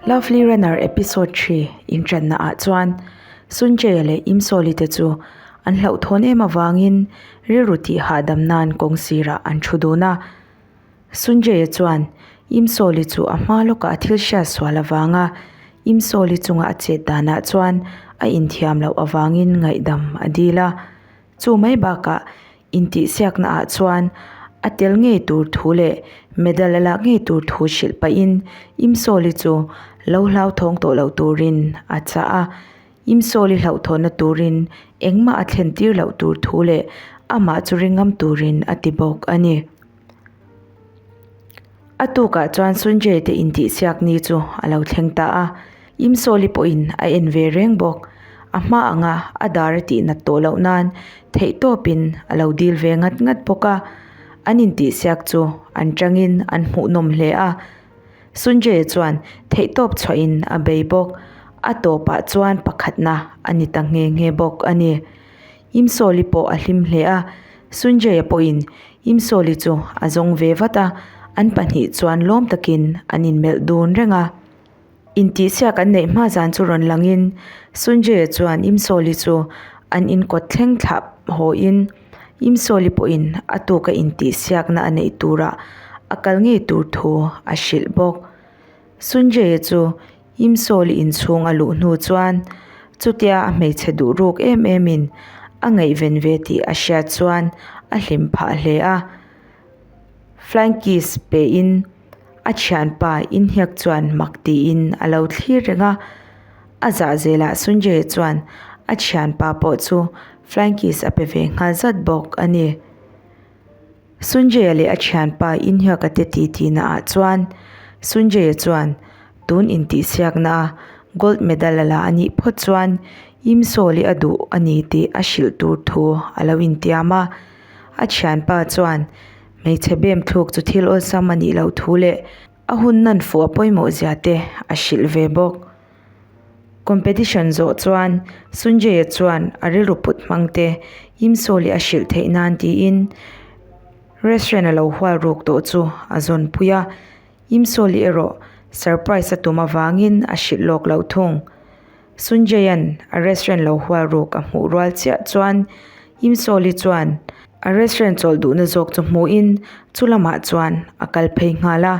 Lovely Runner Episode 3 intranna ah chuan Sunjay-a leh Imsawli te chu an hlauhthawn em avangin rilru tih hahdam nan kawng sirah an thu dun a. Sunjay-a chuan Imsawli chu a hma lawkah a thil hriat sual avanga Imsawli chunga a chet danah chuan a inthiam loh avangin ngaihdam a dil a. Chu mai bakah intihsiakna ah chuan a tel ngei tur thu leh medal a lak ngei tur thu hrilh pahin Imsawli chu lo hlauthawng tawh loh turin a chah a. Imsawli hlauhthawnna turin engmah a thlen tir loh tur thu leh amah chu ringam turin a ti bawk a ni. A tukah chuan Sunjay te intihsiak ni chu a lo thleng ta a, Imsawli pawhin a en ve reng bawk. A hma anga a dar a tih nat tawh loh nan theihtawpin a lo dil ve ngat ngat bawk a. An intihsiak chu an tangin an hmuhnawm hle a. Sunjay chuan theihtawp chhuahin a bei bawk. A tawpah chuan pakhatna a ni ta nghe nghe bawk a ni. Imsawli pawh a hlim hle a, Sunjay-a pawhin Imsawli chu a zawng ve vat a, an pahnih chuan lawm takin an inmelh dun reng a. Intihsiak an neih hma zan chu rawn langin Sunjay-a chuan Imsawli chu an inkawt thleng thlah hawiin Imsawli pawhin a tuka intihsiakna a neih turah a kal ngei tur thu a hrilh bawk. Sunjay-a chu Imsawli inchhung a luh hnu chuan chutia a hmeichhe duh ruk em em in a ngaihven ve tih a hriat chuan a hlim phah hle a. Flying kiss pe in a thianpa inhniak chuan mak tiin a lo thlir reng a. A zah zelah Sunjay chuan a thianpa pawh chu flying kiss a pe ve nghal zat bawk a ni. Sunjay-a leh a thianpa Inhyuk-a te titi naah chuan Sunjay-a chuan tun intihsiakna a gold medal a la a nih phawt chuan Imsawl-i a duh a ni tih a hrilh tur thu a lo intiam a. A thianpa chuan hmeichhe bem thluk chu thil awlsam a nih loh thu leh a hun nan fuh a pawimawh zia te a hrilh ve bawk. Competition zawh chuan Sunjay-a chuan a rilru put hmang te Imsawli a hrilh theih nan tiin restaurant a lo hual ruk tawh chu a zawn pui a. Imsawli erawh surprise a tum avangin a hrilh lawk loh thung. Sunjay-a'n a restaurant lo hual ruk a hmuh rual chiah chuan Imsawli chuan a restaurant chawlh duhna zawk chu hmuhin chu lamah chuan a kal phei nghal a.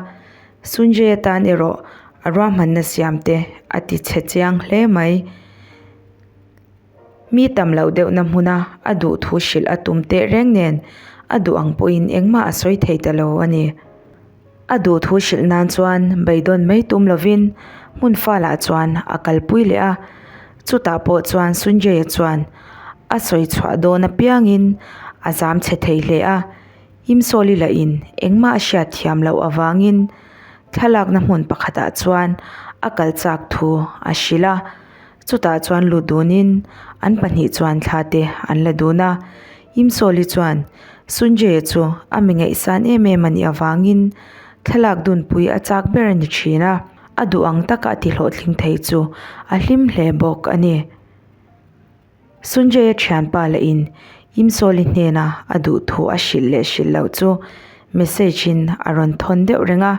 Sunjay-a tan erawh a ruahmanna siam te a ti chhe chiang hle mai. Mi tam loh deuhna hmuna a duh thu hrilh a tum teh reng nen a duh ang pawhin engmah a sawi thei ta lo a ni. A duh thu hrilh nan chuan beidawn mai tum lovin hmun falah chuan a kalpui leh a, chutah pawh chuan Sunjay-a chuan a sawi chhuah dawn apiangin a zam chhe thei hle a. Imsawli lahin engmah a hriat thiam loh avangin thlalakna hmun pakhatah chuan a kal chak thu a hrilh a, chutah chuan lut dunin an pahnih chuan thla te an la dun a. Imsawli chuan Sunjay-a chu a mi ngaihsan em em a nih avangin thlalak dunpui a chak ber a ni thin a, a duh ang taka a tihlawhtling thei chu a hlim hle bawk a ni. Sunjay-a thianpa lah in Imsawli hnena a duh thu a hrilh leh hrilh loh chu message in a rawn thawn deuh reng a.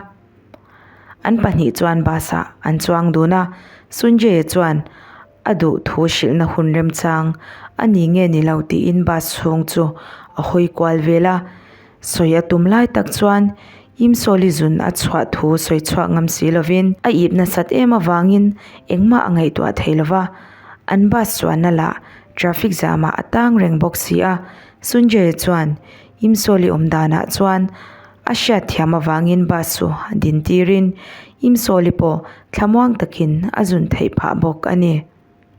An pahnih chuan bus ah an chuang dun a, Sunjay-a chuan a duh thu hrilhna hun remchang a ni nge ni lo tiin bus chhung chu a hawi kual vel a. Sawi a tum lai tak chuan Imsawli zun a chhuah thu sawi chhuak ngam si lovin a ip nasat em avangin engmah a ngaihtuah thei lova, an bus chuanna lah traffic jam ah a tang reng bawk si a. Sunjay chuan Imsawli awm danah chuan a hriat thiam avangin bus chu a din tirin Imsawli pawh thlamuang takin a zun theih phah bawk a ni.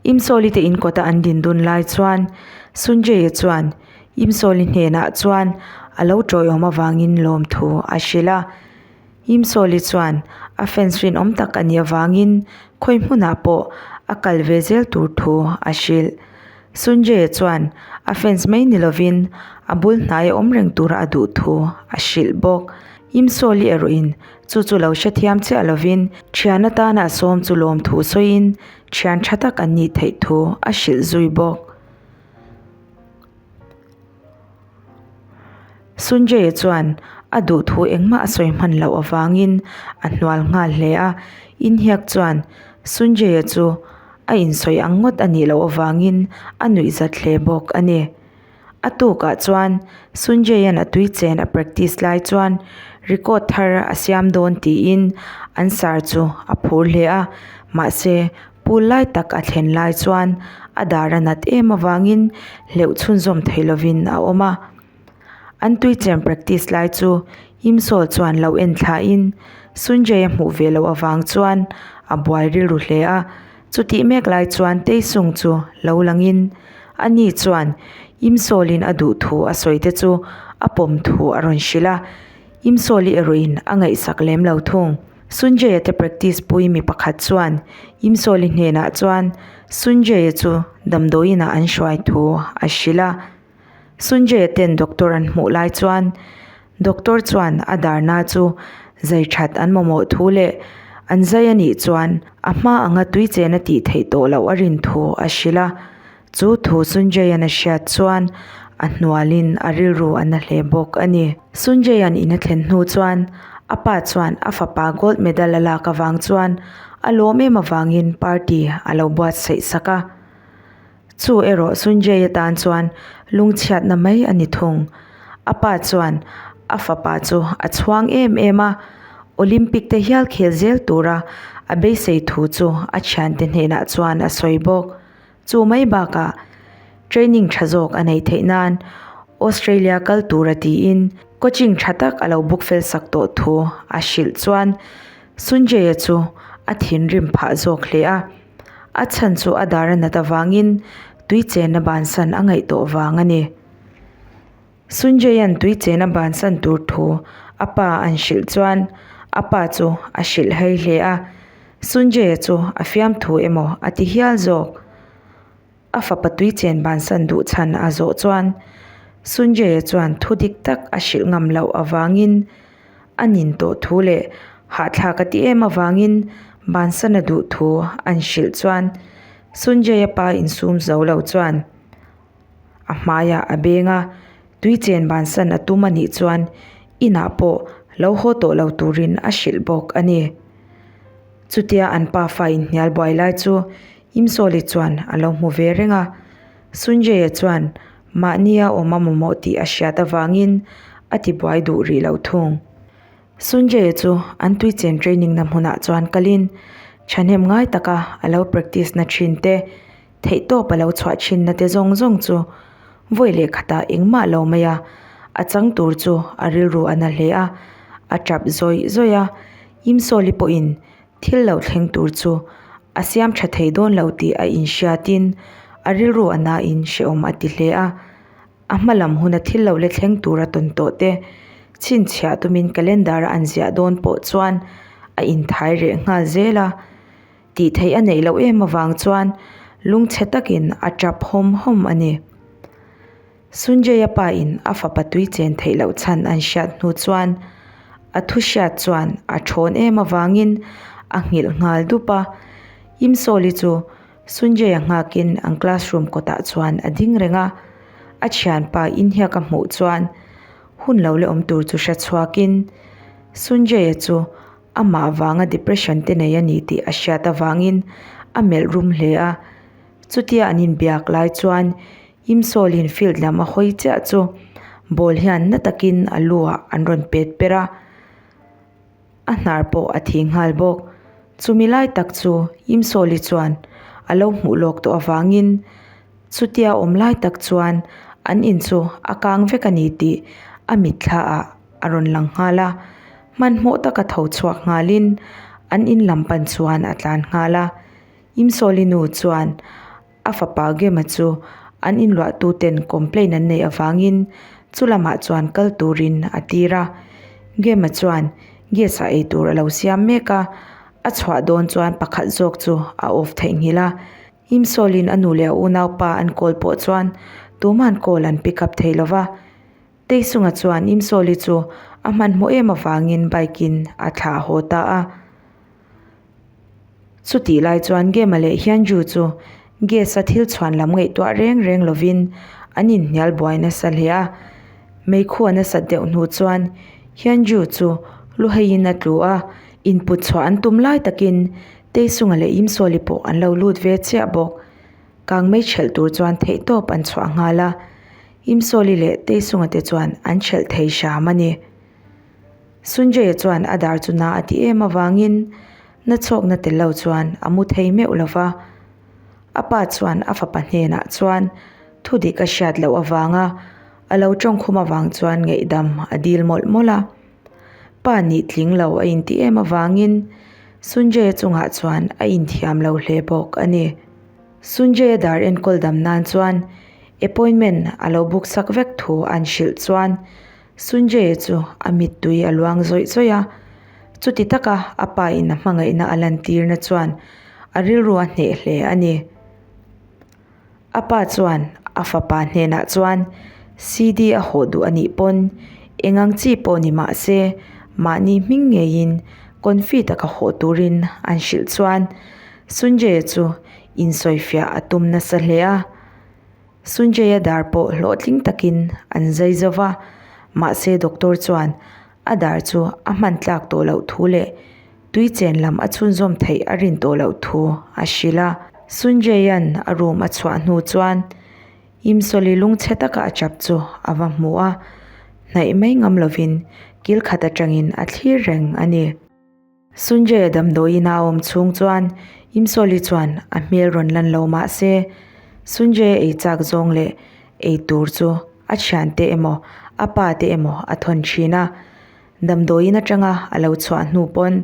Imsawli te in kawta an din dun lai chuan Sunjay-a chuan Imsawli hnenah chuan a lo tawiawm avangin lawmthu a hrilh a. Imsawli chuan a fans rinawm tak a nih avangin khawi hmunah pawh a kal ve zel tur thu a hrilh. Sunjay-a chuan a fans mai ni lovin a bul hnai a awm reng tura a duh thu a hrilh bawk. Imsawli erawhin chu chu lo hrethiam chiah lovin thian atana a sawm chu lawmthu sawiin Thian tha tak an nih theih thu a hrilh zui bawk. Sunjay-a chuan A duh thu engmah a sawi hman loh avangin a hnual nghal hle a. Inhiak chuan Sunjay-a chu a insawi ang ngawt a nih loh avangin a nuihzat hle bawk a ni. A tukah chuan Sunjay-a'n a tui chen a practice lai chuan record thar a siam dawn tiin an sar chu a phur hle a, mahse pool lai tak a thlen lai chuan a dar a nat em avangin hleuh chhunzawm thei lovin a awm a. An tui chen practice lai chu Imsawl chuan lo en thlain Sunjay-a hmuh ve loh avang chuan a buai rilru hle a, Chutih mek lai chuan Taesung chu lo langin ani chuan Imsawlin a duh thu a sawi te chu a pawm thu a rawn hrilh a, Imsawli erawhin a ngaihsak lem lo thung. Sunjay-a te practice pui mi pakhat chuan Imsawli hnenah chuan Sunjay-a chu damdawiinah an hruai thu a hrilh a. Sunjay-a ten doctor an hmuh lai chuan doctor chuan a darna chu zai that an mamawh thu leh an zai a nih chuan a hma anga tui chen a tih theih tawh loh a rin thu a hrilh a. Chu thu Sunjay-a'n a hriat chuan a hnualin a rilru a na hle bawk a ni. Sunjay-a'n in a thlen hnu chuan a pa chuan a fapa gold medal a lak avang chuan a lawm em avangin party a lo buatsaih sak a. Chu erawh Sunjay atan chuan lungchhiatna mai a ni thung. A pa chuan a fapa chu a chhuang em em a, Olympic te hial khel zel tura a beisei thu chu a thiante hnenah chuan a sawi bawk. Chu mai bakah training tha zawk a neih theih nan Australia kal tura tiin coaching tha tak a lo book fel sak tawh thu a hrilh chuan Sunjay-a chu a thinrim phah zawk hle a. A chhan chu a dar a nat avangin tui chenna bansan a ngaih tawh vang a ni. Sunjay-a'n tui chenna bansan tur thu a pa an hrilh chuan a pa chu a hrilh hei hle a, Sunjay-a chu a fiamthu emaw a ti hial zawk. A fapa tui chen bansan duh chhan a zawh chuan Sunjay-a chuan thu dik tak a hrilh ngam loh avangin a nin tawh thu leh hahthlak a ti em avangin bansan a duh thu an hrilh chuan Sunjay-a pa insum zo lo chuan a hmaiah a beng a, tui chen bansan a tum a nih chuan inah pawh lo haw tawh lo turin a hrilh bawk a ni. Chutia an pafa inhnial buai lai chu Imsawli chuan a lo hmu ve reng a, Sunjay-a chuan mahnia awm a mamawh tih a hriat avangin a ti buai duh rih lo thung. Sunjay-a chu an tuichen training na hmunah chuan kalin thahnem ngai taka a lo practice na thin te, theihtawp a lo chhuah thin na te zawng zawng chu vawi leh khatah engmah lo mai a, a chang tur chu a rilru a na hle a, a tap zawih zawih a, Imsawli pawhin Thil lo thleng tur chu a siam tha thei dawn lo tih a inhriatin a rilru a nain hrehawm a ti hle a. A hma lam huna thil lo la thleng tur a tawn tawh te chhinchhiah tumin calendar a an ziah dawn pawh chuan a inthai reh nghal zel a. Tih theih a neih loh em avang chuan lungchhe takin a tap hawm hawm a ni. Sunjay-a pa in a fapa tui chen theih loh chhan an hriat hnu chuan a thu hriat chuan a thawn em avangin a nghilh nghal dup a. Imsawli chu Sunjay-a nghakin an classroom kawtah chuan a ding reng a, a thianpa inhiak a hmuh chuan hun lo la awm tur chu hre chhuakin Sunjay-a chu amah vanga depression te nei a ni tih a hriat avangin a melh rum hle a. Chutia an inbiak lai chuan Imsawlin field lam a hawi chiah chu ball hian na takin a lu ah an rawn pet per a, a hnar pawh a thi nghal bawk. Chumi lai tak chu Imsawli chuan a lo hmuh lawk tawh avangin chutia awm lai tak chuan an in chu a kang vek a ni tih a mitthla ah a rawn lang nghal a, hmanhmawh taka tho chhuak nghalin an in lam pan chuan a tlan nghal a. Imsawli nu chuan a fapa Gema chu an inluahtuten complaint an neih avangin chu lamah chuan kal turin a tir a. Gema chuan gas ah eitur a lo siam mek a, a chhuah dawn chuan pakhat zawk chu a off theihnghilh a. Imsawlin a nu leh a unaupa an call pawh chuan tuman call an pick up thei lova. Teisunga chuan Imsawli chu a hmanhmawh em avangin bike in a thlah haw ta a. Chutih lai chuan Gema leh Hyunjoo chu gas a thil chhuan lam ngaihtuah reng reng lovin an inhnial buai nasa hle a. Meikhu a nasat deuh hnu chuan Hyunjoo chu luheiin a tlu a, input chhuah an tum lai takin Taesunga leh Imsawli pawh an lo lut ve chiah bawk. Kangmei ṭhelh tur chuan theihtawp an chhuah nghal a, Imsawli leh Taesunga te chuan an ṭhelh thei hram a ni. Sunjay-a chuan a dar chu na a ti em avangin na chhawkna tel lo chuan a mu thei meuh lo va. A pa chuan a fapa hnenah chuan thu dik a hriat loh avanga a lo tawngkhum avang chuan ngaihdam a dil mawlh mawlh a. Pa nih tling lo a intih em avangin Sunjay-a chungah chuan a inthiam lo hle bawk a ni. Sunjay-a dar enkawl dam nan chuan appointment a lo book sak vek thu an hrilh chuan Sunjay chu a mittui a luang zawih zawih a, chuti taka a pa in a hmangaihna a lantirna chuan a rilru a hneh hle a ni. A pa chuan a fapa hnenah chuan CD a hawh duh a nih pawn eng ang chi pawh ni mah se mahni hming ngeiin confi taka hawh turin an hrilh chuan Sunjay chu insawifiah a tum nasa hle a. Sunjay-a dar pawh hlawhtling takin an zai zo va, mahse doctor chuan a dar chu a hman tlak tawh loh thu leh tui chen lam a chhunzawm theih a rin tawh loh thu a hrilh a. Sunjay-a'n a room a chhuah hnu chuan Imsawli lungchhe taka a chap chu a va hmu a, hnaih mai ngam lovin kil khat atangin a thlir reng a ni. Sunjay-a damdawiin a awm chhung chuan Imsawli chuan a hmel rawn lan lo mah se, Sunjay-a ei chak zawng leh ei tur chu a thiante emaw a pa te emaw a thawn thin a. Damdawiin atanga a lo chhuah hnu pawn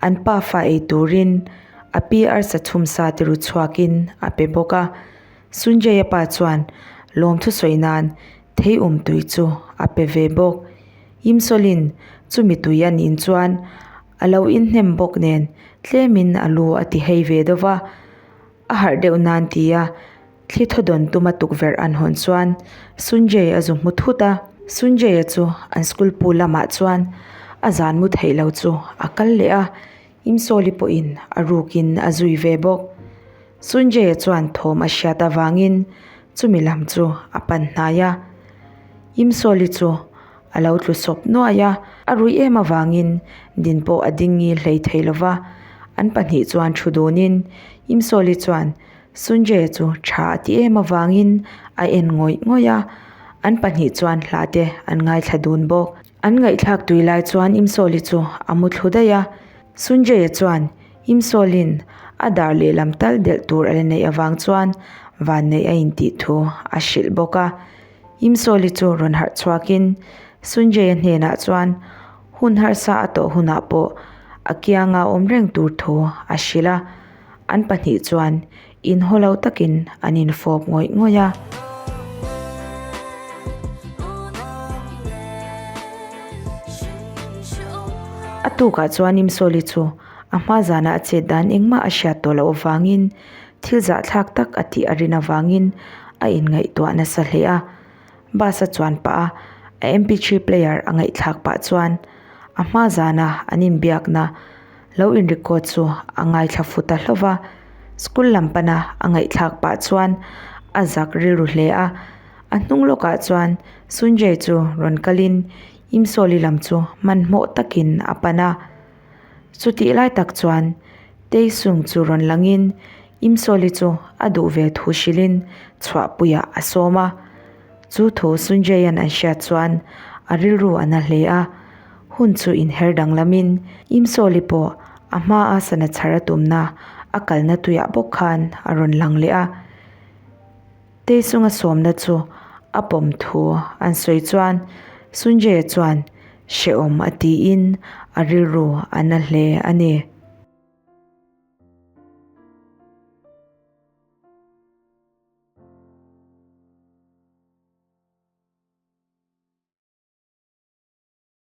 an pa fa ei turin a pi arsa chhumsa te ru chhuakin a pe bawk a. Sunjay-a pa chuan lawmthu sawi nan thei um tui chu a pe ve bawk. Imsawlin chumi tui a nin chuan a lo inhnem bawk nen tlemin a lu a ti hei ve deuh va, a harh deuh nan tia thli thaw dawn tuma tukverh an hawn chuan Sunjay a zu hmu thut a. Sunjay-a chu an school pu lamah chuan a zan mu theih lo chu a kal leh a, Imsawli pawhin a rukin a zui ve bawk. Sunjay-a chuan thawm a hriat avangin chumi lam chu a pan hnai a. Imsawli chu a lo tlu sawp nuai a, a ruih em avangin din pawh a ding ngil hlei thei lo va. An pahnih chuan thu dunin Imsawli chuan Sunjay-a chu tha a ti em avangin a en ngawih ngawih a, an pahnih chuan hla te an ngaithla dun bawk. An ngaihthlak tui lai chuan Imsawli chu a mu thlu daih a, Sunjay-a chuan Imsawlin a dar lehlam tal delh tur a la neih avang chuan vanneih a intih thu a hrilh bawk a. Imsawli chu rawn harh chhuakin Sunjay-a hnenah chuan hun harsa a tawh hunah pawh a kianga awm reng tur thu a hrilh a. An pahnih chuan inhaw lo takin an infawp ngawih ngawih a. A tukah chuan Imsawli chu a hma zanah a chet dan engmah a hriat tawh loh avangin thil zahthlak tak a tih a rin avangin a inngaihtuah nasa hle a. Bus a chuan pah a, a mp3 player a ngaihthlak pah chuan a hma zana an inbiakna lo in record chu a ngaithla fu ta hlauh va. School lam pana a ngaihthlak pah chuan a zak rilru hle a. A hnung lawkah chuan Sunjay chu rawn kalin Imsawli lam chu hmanhmawh takin a pan a. Chutih lai tak chuan Taesung chu rawn langin Imsawli chu a duh ve thu hrilhin chhuahpuiah a sawm a. Chu thu Sunjay-a'n an hriat chuan a rilru a na hle a. Hun chu inher danglamin Imsawli pawh a hmaa sana chhar a tumna a kalna tuiah bawk khan a rawn lang leh a. Taesung-a sawmna chu a pawm thu an sawi chuan Sunjay-a chuan hrehawm a tiin a rilru a na hle a ni.